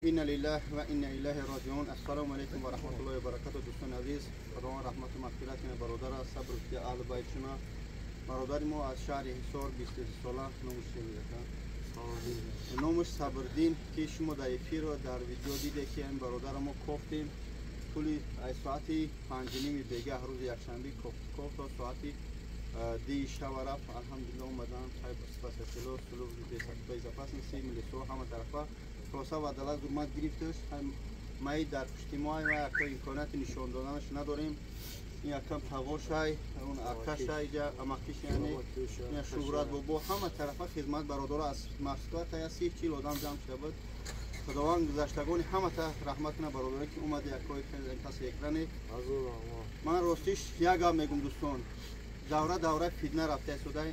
Инна лиллаҳи ва инна илайҳи роҷиун. Ассалому алайкум ва раҳматуллоҳи ва баракатуҳ. Дӯстони азиз, Худованд раҳмату мағфират кунад бародара, сабр кунад аҳли байтшуна. Бародари мо аз шаҳри Ҳисор, 23 сола, номаш чӣ буд? Номаш Сабрдин, ки шумо дар эфир ва дар видео диде, ки ин бародара мо кофтем. Тӯли аз соати 5:30 бегаҳ рӯзи якшанбе кофт то соати 2 шава рафт. Алҳамдулиллоҳ, омадан спасатело, служби безопасности, милисо, ҳама тарафа хулоса вадала зурмат гирифташ. Маи дар пушти мо ва яко имконияти нишон доданаш надорем. Ин якам тағошай, он акашай, ҷа амакиш, яъне ин шуҳрат бобо, ҳама тарафа хизмат бародаро аз Москва та я 30-40 одам ҷамъ шуда буд. Худованд гузаштагони ҳама та раҳмат кунад. Бародаре ки омади, якои паси экране. Ман ростиш як гап мегум, дӯстон: давра давраи фитна рафта истода.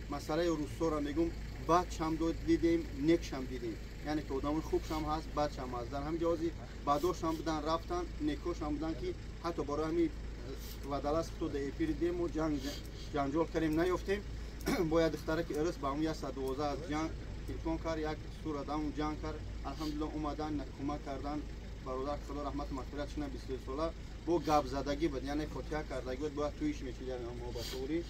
Масъалаи рӯссоро мегум, бадшам дидем, некшам дидем, яъне ки одамои хубшам ҳаст, бадшам ҳаст. Дар ҳамин ҷози бадошам будан, рафтан, некошам будан, ки ҳатто барои ҳамин вадалас худо дар эфири дему ҷанҷол кардем, наёфтем. Бояд духтаре ки ирис ба ҳамн 112 аз ҷанг телефон кард, як сурат ҳамн ҷанг кард. Алҳамдулиллоҳ, омадан, кӯмак кардан. Бародар, Худо раҳмату мағфират кунад, 23 сола бо гапзадагӣ буд, яъне фотиҳа кардагӣ буд, бояд туиш мешид, мо ба туғрӣ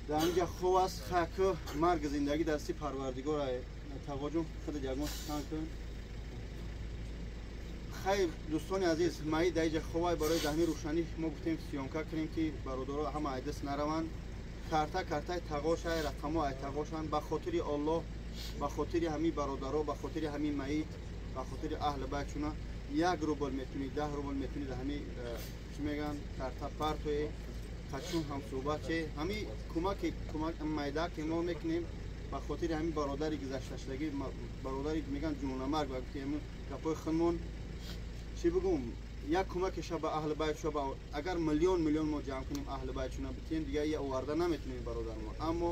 дар инҷа хуб аст. Хаку марг зиндагӣ дасти Парвардигор. Тағоҷон, худат ягон сухан кун. Хайр, дӯстони азиз, маи дар инҷа хубай. Барои даҳми рӯшанӣ мо гуфтем, съёмка кунем, ки бародаро ҳама айдас нараванд. Карта картаи тағошай, рақамо ай тағошанд. Ба хотири Оллоҳ, ба хотири ҳамин бародаро, ба хотири ҳамин маит, ба хотири аҳли байтшуна, 1 рубл метунӣ, 10 рубл метунӣ, дар ҳамин чӣ мегӯянд, карта партое, қачун ҳамсӯҳбат че ҳамин кӯмаки кӯмак майда ки мо мекунем ба хотири ҳамин бародари гузашташудагӣ, бародари мегӯянд ҷунонамарг. Ва гуфтем гапҳои худмон чӣ бигӯм, як кӯмакеша ба аҳли байт ша. Агар миллион миллион мо ҷамъ кунем, аҳли байтшуна битем, дигар я оварда наметунем бародармо. Аммо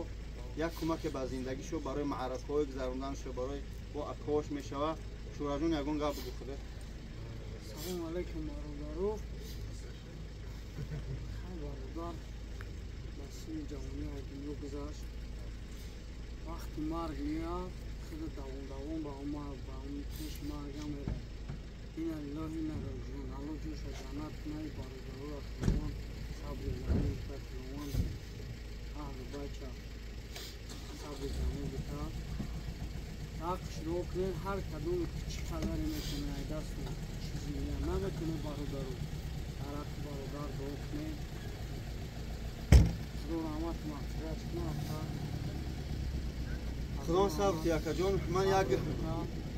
як кӯмаке ба зиндагишо, барои маъракаҳои гузаронданшо, барои бо акош мешава. Шӯраҷон, ягон гап бигӯ худат. Салому алайкум, бародаро. Бародар ба синни ҷавонӣ аз дунё гузашт. Вақти марг меяд, худа давон давон ба марг, ба пеши маргам мерад. Инна лиллоҳи инна роҷиун. Алло ҷоша ҷаннат кунад бародароро. Худованд сабри ҷамил битад, Худованд аҳлу байча сабри ҷамил битад. Ҳаққш дуо кунед. Ҳар кадоме ки чӣ қадаре метавонед, ай дасту чизи наметавонед, бародаро, дар ҳаққи бародар дуо кунед. Худо раҳмату мағфират кунад. Худо сабр, акаҷон. Ман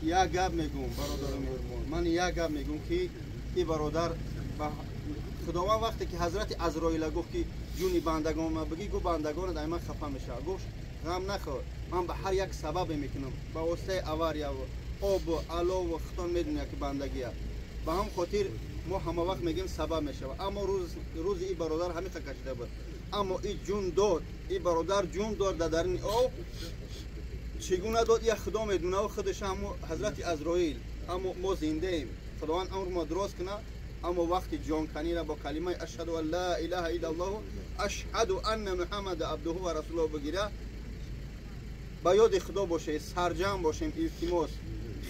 як гап мегӯм, бародари меҳрубон, ман як гап мегӯм, ки и бародар, Худованд вақте ки ҳазрати Азроила гуфт, ки ҷуни бандагон ма бигӣ, гуфт: «Бандагонат ай ман хафа мешавад». Гуфт: «Ғам нахӯр, ман ба ҳар як сабабе мекунам, ба воситаи авария-ву обу алову». Худтон медонед, ки бандагия. Ба ҳам хотир мо ҳама вақт мегӯем, сабаб мешавад. Аммо рӯзи и бародар ҳамиқа кашида буд, аммо и ҷун дод, и бародар ҷун дод дар даруни об. Чӣ гуна дод, я Худо медонаву худаш ҳамо ҳазрати Азроил. Аммо мо зиндаем, Худованд амр мо дурост кунад. Аммо вақти ҷонканира бо калимаи «Ашҳаду ан ла илаҳа иллаллоҳу, ашҳаду анна Муҳаммада абдуҳу ва расулуҳу» бигира. Ба ёди Худо бошед, сарҷамъ бошем, илтимос.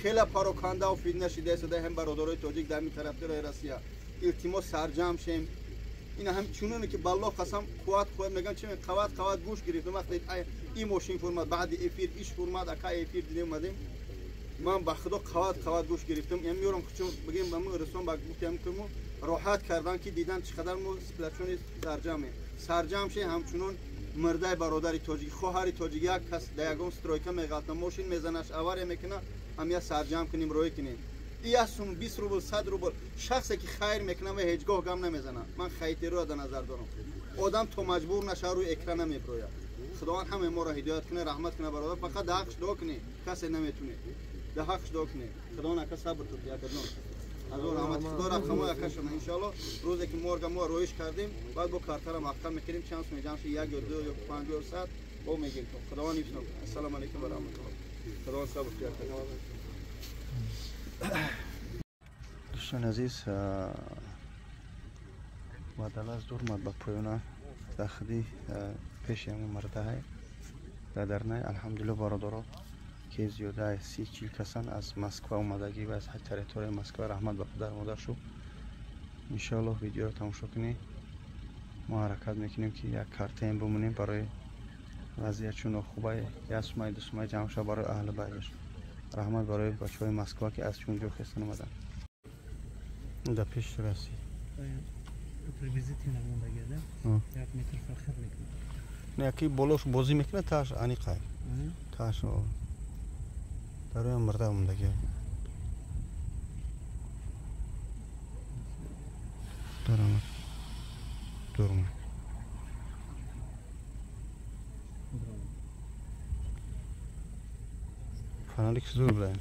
Хеле парокандаву фитна шида истода ҳам бародарои тоҷик дар ҳамин тарафдорои Россия. Илтимос, сарҷамъ шем. Ина ҳам чуноне ки, баллоҳ қасам, қувват қувват мегӯям, чи қават қават гӯш гирифтам. Вақте и мошин фурмад, баъди эфир иш фурмад, ака эфир дидем, омадем, ман ба Худо қават қават гӯш гирифтам. Ям меёрам, чун бигем, ба мо расон ба гуфтем, ки мо роҳат кардан, ки дидан чӣ қадар мо сплочённый, сарҷамъем. Сарҷамъ ше. Ҳамчунон мурдаи бародари тоҷик, хоҳари тоҷик, як кас дар ягон стройка меғалта, мошин мезанаш, авария мекуна, ҳам я сарҷамъ кунем, роҳӣ кунем. 1 сум, 20 рубл, 100 рубл. Шахсе ки хайр мекунад ва ҳеҷ гоҳ гам намезанад, ман хайтероро дар назар дорам. Одам то маҷбур нашава, рӯи экран намеброяд. Худованд ҳамаи моро ҳидоят кунад, раҳмат кунад. Бародар, фақат дар ҳаққш дуо кунед, касе наметунед, дар ҳаққш дуо кунед. Худованд ака сабр туд, якаҷон. Азор раҳмати Худо. Рақамо якашона, иншоалло, рӯзе ки морга мо роиш кардем, баъд бо картара маҳкам мекунем. Чанд суми ҷамъ шуд, як ё ду ё панҷ ё сад, бо мегирем. Худованд ҳифз кунад. Ассалому алайкум ва раҳматуллоҳ. Худованд сабр туд, якаҷон. Дӯстони азиз, вадалаз дурмад ба поёна, дар худи пеши ҳамин мурдаҳай дар дарнай. Алҳамдулилло, бародаро, ки ки зиёда аз 30-40 касан аз Москва омадагӣ ва аз территорияи Москва. Раҳмат ба падар модаршу. Иншоаллоҳ видеоро тамошо кунӣ. Мо ҳаракат мекунем ки як картаем бимонем барои вазъият чун нохубай, як сумай ду сумай ҷамъ шава барои аҳли байташ. Раҳмат барои бачаҳои Москва ки аз чунҷо хестан омаданд. Да пеш расид. Приблизительно мондагӣ, да? Як метр фарқ мекунад. Не, яки болош бозӣ мекунад, тааш аниқай. Тааш дароям мурда мондагӣ. Даромад. Дурмад. Фонарик зур билан.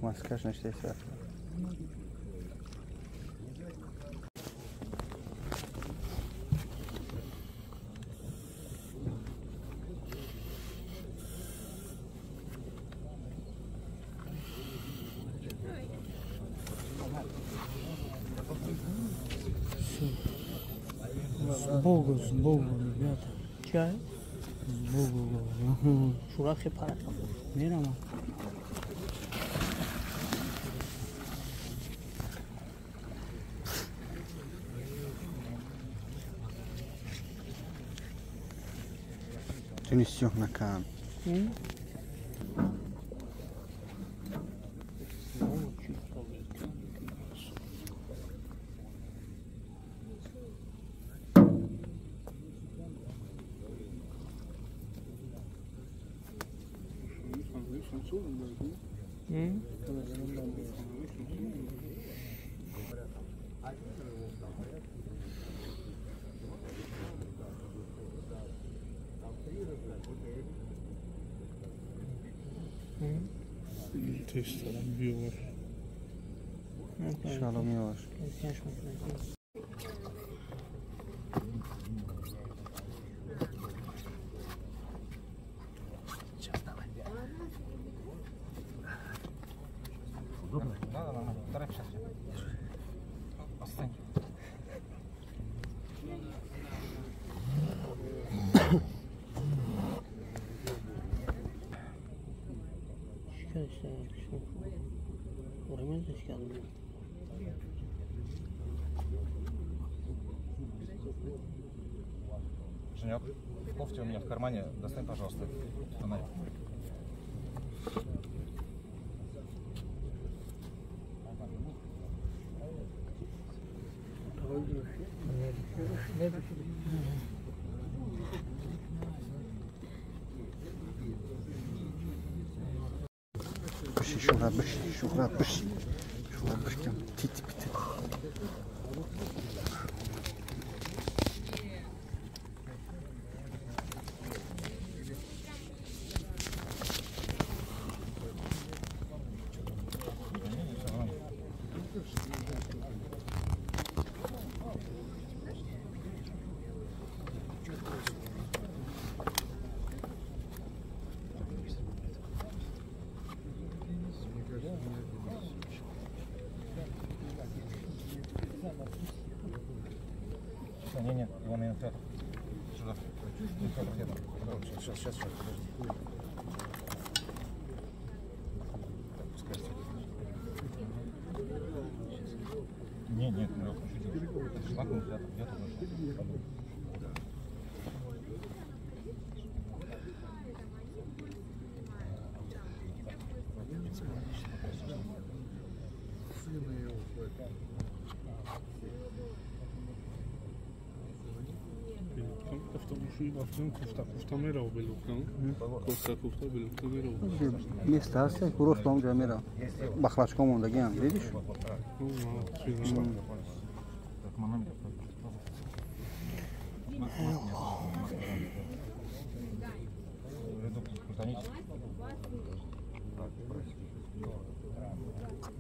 Маскаш наштеса. С Богом, с Богом, ребята. Чай? С Богом, говорю. Шурахи парака. Мерама. Ты не сёх на кан. Иншаллоҳ меош. Женек, в кофте у меня в кармане, достань, пожалуйста, фонарик. Шуҳрат биши, шуҳрат бишкам, тит бит. Не, его на вентилятор. Сюда. Вентилятор где-то. Сейчас, сейчас, сейчас, подожди. Так, пускай. Не, нет, ну, это шланг вентилятор где-то должен. Кофта мерав белука. Кофта белука мерав. Место ҳаст, рост ба онҷо мерав. Бахлачка мондагиам, видишь?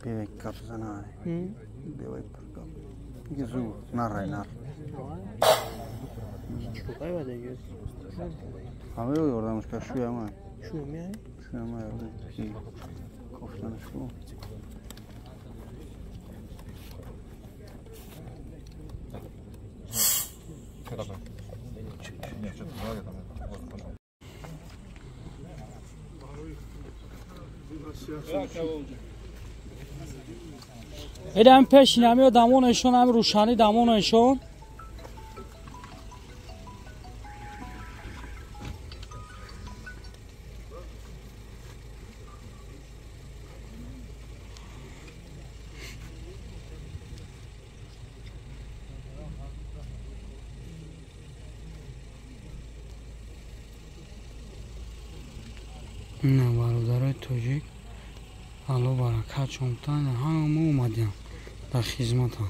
Бевай кап занай. Бевай кап. Гизу нарай нар. Ҳамаро ёрдамаш кард, шӯяма. Шӯяма ёрдам. Кофтанаш ку. Эдам пешинами дамонашон, ам рӯшани дамонашон. На бародарои тоҷик, Алло баракат шумтан, ҳама омадем дар хизматам.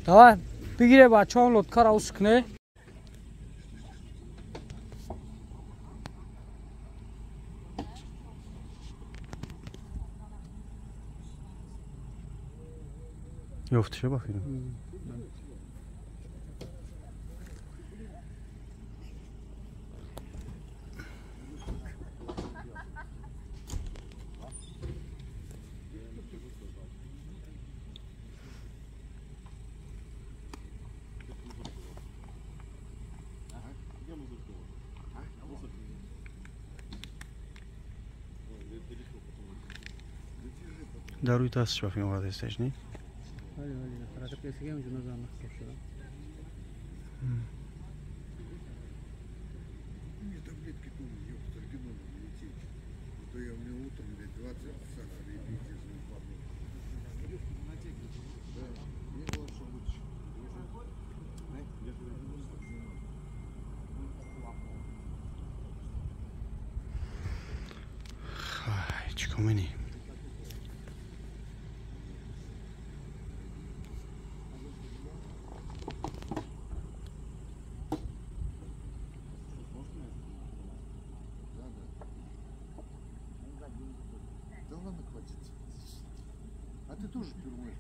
Давай, бигире бачаҳо лодкара ус куне. Ёфтиша ба филм. Дар рӯи дасташ ба филм овардаисташ, не? Мне таблетки тоже, ёпта, оригинал лететь. А то я у меня утром, блядь, 20 сахара и пиздец не падал. Да, мне было, что лучше. Хай, чӣ кор менӣ? Да ладно, хватит. А ты тоже пюрмой.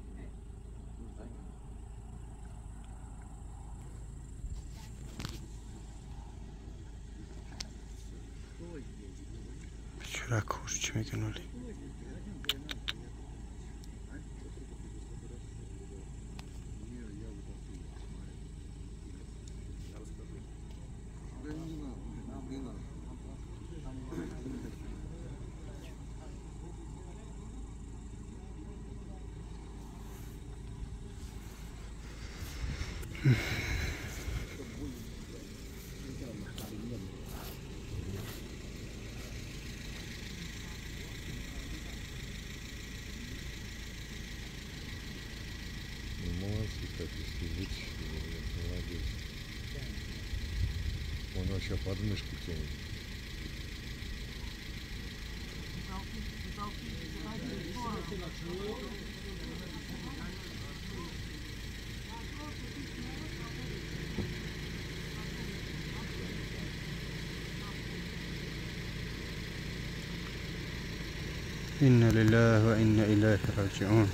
Бечора куш чӣ мекуноли? Да не надо, не надо. Молодцы, как если вытащили, молодец. Он вообще подмышку тянет. Инна лиллаҳи ва инна илайҳи роҷиун.